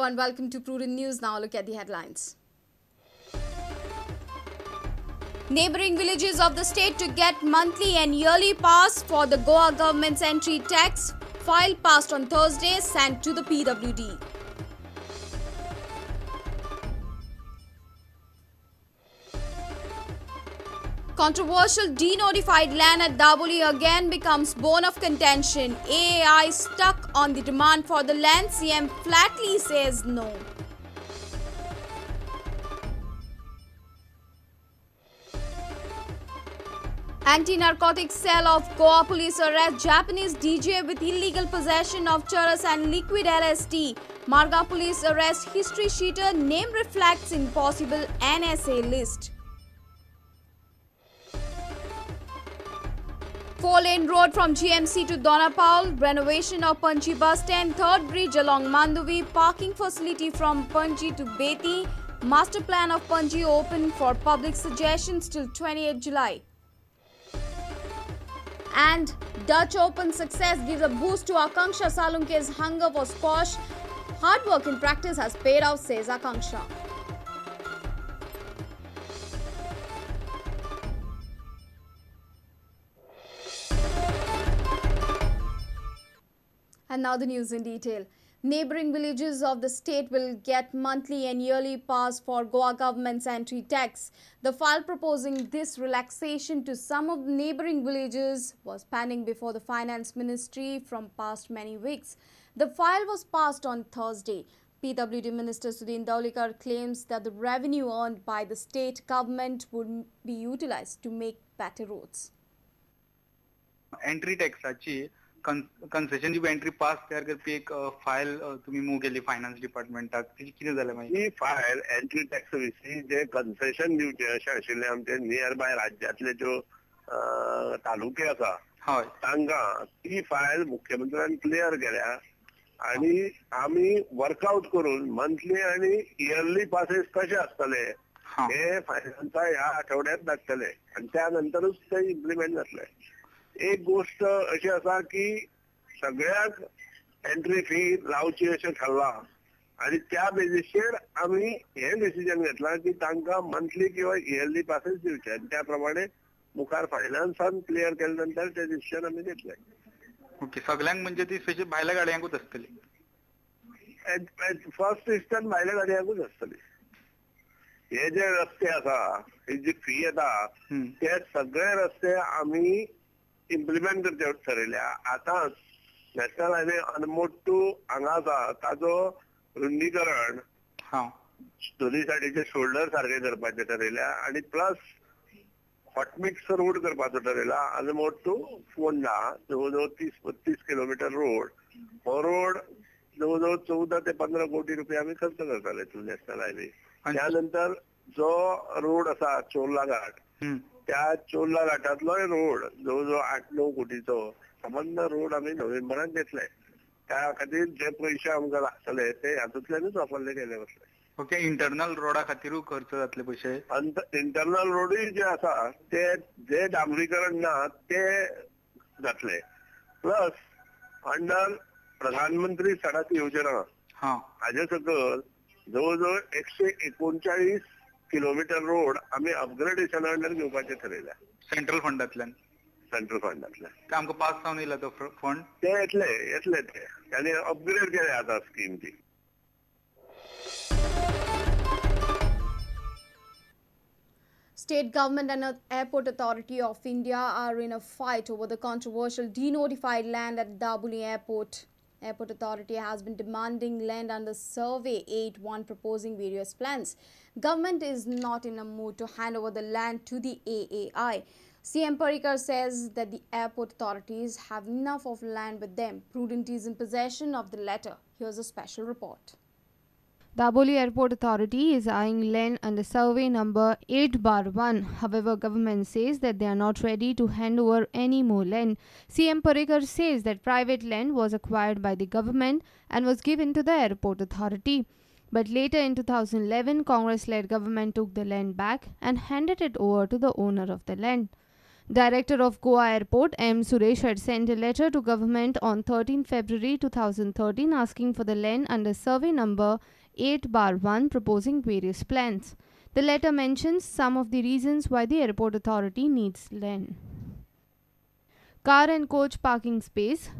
and welcome to Prudent News. Now look at the headlines. Neighbouring villages of the state to get monthly and yearly pass for the Goa government's entry tax. File passed on Thursday, sent to the PWD. Controversial denotified land at Dabolim again becomes bone of contention. AAI stuck on the demand for the land. CM flatly says no. Anti-narcotics cell of Goa police arrest Japanese DJ with illegal possession of charas and liquid LSD. Margao police arrest history sheeter, name reflects in possible NSA list. 4-lane road from GMC to Dona Paula, renovation of Panaji bus stand, third bridge along Mandovi, parking facility from Panaji to Beti, master plan of Panaji open for public suggestions till 28 July. And Dutch Open success gives a boost to Akanksha Salunke's hunger for squash. Hard work in practice has paid off, says Akanksha. And now the news in detail. Neighbouring villages of the state will get monthly and yearly pass for Goa government's entry tax. The file proposing this relaxation to some of the neighbouring villages was pending before the Finance Ministry from past many weeks. The file was passed on Thursday. PWD Minister Sudin Dhavalikar claims that the revenue earned by the state government would be utilised to make better roads. Entry tax concession ji entry pass तयार करपी एक file तुम्ही move केली finance डिपार्टमेंटाक, तिची कितें जालें मागीर? ही file entry tax विशीं जे कन्सेशन दिवचें अशें आशिल्लें आमचे नियर बाय राज्यांतले ज्यो तालुके आसा हय तांकां ती फायल मुख्यमंत्र्यान क्लियर केल्या आनी आमी वर्कआउट करून मंथली आनी इयरली पासेस कशे आसतले हे फायनान्सा ह्या आठवड्यात धाडटले आनी त्या नंतरूच ते इम्प्लिमेंट जातले. एक गोष्ट अशी आसा की सगळ्यांक एंट्री फी लावची अशें थारलां आनी त्या बेजीसचेर आमी हें डिसिजन घेतलां की तांकां मंथली किंवा इयरली पासेस दिवचे आनी त्या प्रमाणे मुखार फायनान्सान क्लियर केले नंतर ते डिसिजन आमी घेतले. ओके, सगळ्यांक म्हणजे ती स्पेशल भायल्या गाडयांकूच आसतली? फर्स्ट इन्स्टंट भायल्या गाडयांकूच आसतली. हे जे रस्ते आसा, ही जी फी येता ते सगळे रस्ते आमी इम्प्लिमेंट करचे ठरयल्या. आतांच नॅशनल हायवे अनमोड टू हांगा आसा ताजो रुंदीकरण दोनूय सायडीचे शोल्डर सारके करपाचे ठरयल्या आनी प्लस हॉटमिक्स रोड करपाचो ठरयला. अनमोड टू फोंडा जवळ जवळ 30-32 किलोमिटर रोड, हो रोड जवळ जवळ 14 ते 15 कोटी रुपया आमी खर्च करताले थ्रू नॅशनल हायवे. त्या नंतर जो रोड आसा चोर्ला घाट, त्या चोर्ला घाटांतलोय रोड जवळ जवळ 8-9 कोटीचो संबंद रोड आमी नोव्हेंबरान घेतले. त्या खातीर जे पयशे आमकां लागतले ते हातूंतल्यानूच वापरले गेले वतले. ओके, इंटरनल रोडा खातीरूय खर्च जातले पयशे? इंटरनल रोडूय जे आसा ते जे डांबरीकरण ना ते जातले. प्लस अंडर प्रधानमंत्री सडक योजना हाजे सकयल जवळ जवळ 139 किलोमिटर रोड आमी अपग्रेडेशन अंडर घेवपाचे ठरयल्या. सेंट्रल फंडांतल्यान? सेंट्रल फंडांतल्यान. आमकां पास जावन येयला तो फंड? ते येतले येतले ते आनी अपग्रेड केले आतां स्कीम ती. State government and Airport Authority of India are in a fight over the controversial denotified land at Dabolim Airport. Airport Authority has been demanding land under Survey 8-1, proposing various plans. Government is not in a mood to hand over the land to the AAI. CM Parrikar says that the airport authorities have enough of land with them. Prudent is in possession of the letter. Here's a special report. Dabolim Airport Authority is eyeing land under survey number 8/1. However, government says that they are not ready to hand over any more land. CM Parrikar says that private land was acquired by the government and was given to the airport authority. But later in 2011, Congress-led government took the land back and handed it over to the owner of the land. Director of Goa Airport, M. Suresh, had sent a letter to government on 13 February 2013 asking for the land under survey number 8/1 proposing various plans. The letter mentions some of the reasons why the airport authority needs land. Car and coach parking space,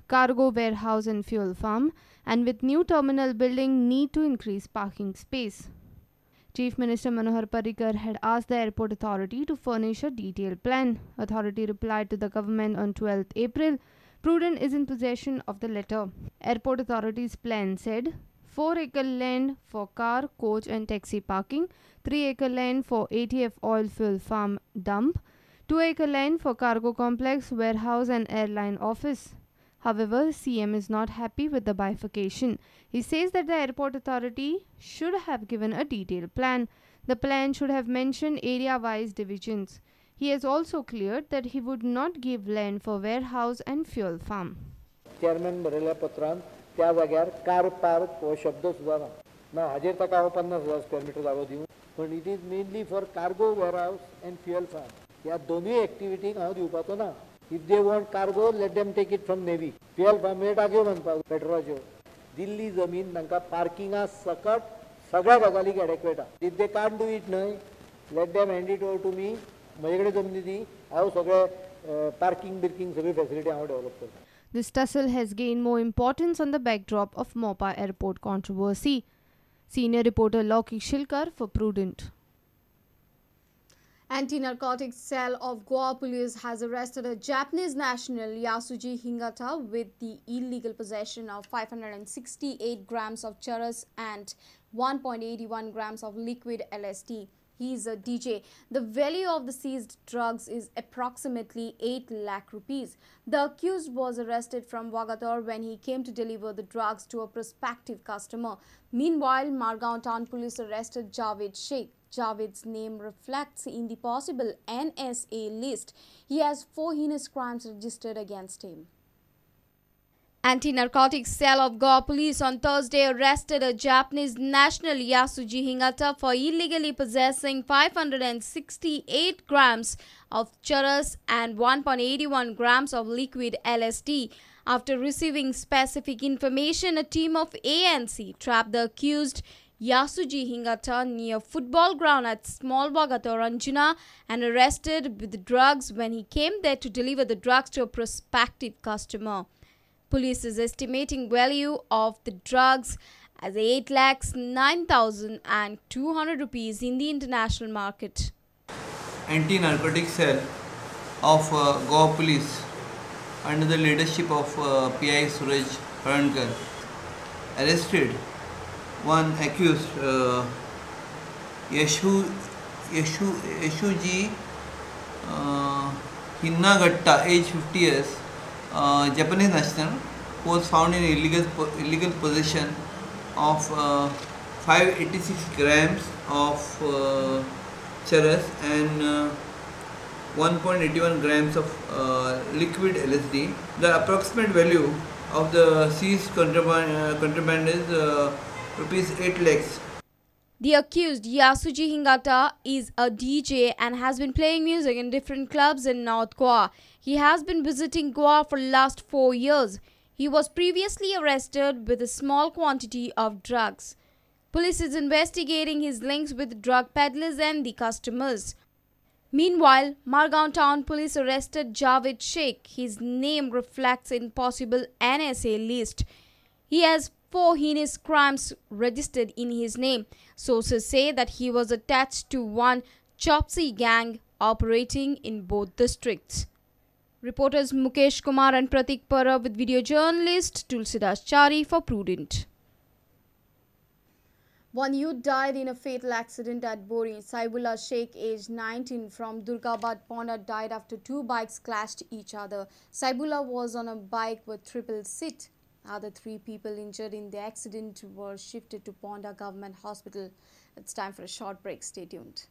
cargo warehouse and fuel farm, and with new terminal building need to increase parking space. Chief Minister Manohar Parrikar had asked the airport authority to furnish a detailed plan. Authority replied to the government on 12th April. Prudent is in possession of the letter. Airport authority's plan said 4-acre land for car, coach and taxi parking, 3-acre land for ATF oil fuel farm dump, 2-acre land for cargo complex, warehouse and airline office. However, CM is not happy with the bifurcation. He says that the airport authority should have given a detailed plan. The plan should have mentioned area-wise divisions. He has also cleared that he would not give land for warehouse and fuel farm. Chairman बरयल्या पत्रान त्या जाग्यार car park हो शब्द सुद्दां ना. ना हाजेर ताका हांव 50,000 स्क्वेअर मिटर जागो दिवं, पण it is mainly for cargo warehouse and fuel farm. ह्या दोनूय एक्टिविटीक हांव दिवपाचो ना. If they want cargo, let them take it from Navy. Fuel farm म्हणजे टाकयो बांदपाक पेट्रोलाच्यो. दिल्ली जमीन तांकां पार्किंगा सकट सगळ्या गजालीक एडेक्वेट आहा. If they can't do it न्हय, let them hand it over to me. म्हजे कडेन जमनी दी, हांव सगळे पार्किंग बिर्किंग सगळी फॅसिलिटी हांव डेव्हलप करता. This tussle has gained more importance on the backdrop of Mopa Airport controversy. Senior reporter Loki Shilkar for Prudent. Anti-narcotics cell of Goa Police has arrested a Japanese national, Yasuji Hingata, with the illegal possession of 568 grams of charas and 1.81 grams of liquid LSD. He is a DJ. The value of the seized drugs is approximately 8 lakh rupees. The accused was arrested from Vagator when he came to deliver the drugs to a prospective customer. Meanwhile, Margaon Town Police arrested Javed Sheikh. Javed's name reflects in the possible NSA list. He has 4 heinous crimes registered against him. Anti-narcotics cell of Goa Police on Thursday arrested a Japanese national, Yasuji Hingata, for illegally possessing 568 grams of charas and 1.81 grams of liquid LSD. After receiving specific information, a team of ANC trapped the accused Yasuji Hingata near football ground at Small Vagator, Anjuna, and arrested with the drugs when he came there to deliver the drugs to a prospective customer. Police is estimating value of the drugs as 8,09,200 rupees in the international market. Anti-narcotic cell of Goa Police under the leadership of PI Suraj Parankar arrested one accused, Yashuji Hinagatta, age 50 years, Japanese national, who was found in illegal possession of 586 grams of charas and 1.81 grams of liquid LSD. The approximate value of the seized contraband is rupees 8 lakhs. The accused, Yasuji Hingata, is a DJ and has been playing music in different clubs in North Goa. He has been visiting Goa for last 4 years. He was previously arrested with a small quantity of drugs. Police is investigating his links with drug peddlers and the customers. Meanwhile, Margaon Town Police arrested Javed Sheikh. His name reflects in possible NSA list. He has 4 heinous crimes registered in his name. Sources say that he was attached to one Chopsy gang operating in both districts. Reporters Mukesh Kumar and Pratik Parab with video journalist Tulsidas Chari for Prudent. One youth died in a fatal accident at Bori. Saibullah Sheikh, aged 19, from Durgabad Ponda, died after 2 bikes clashed each other. Saibullah was on a bike with triple seat. Other 3 people injured in the accident were shifted to Ponda Government Hospital. It's time for a short break. Stay tuned.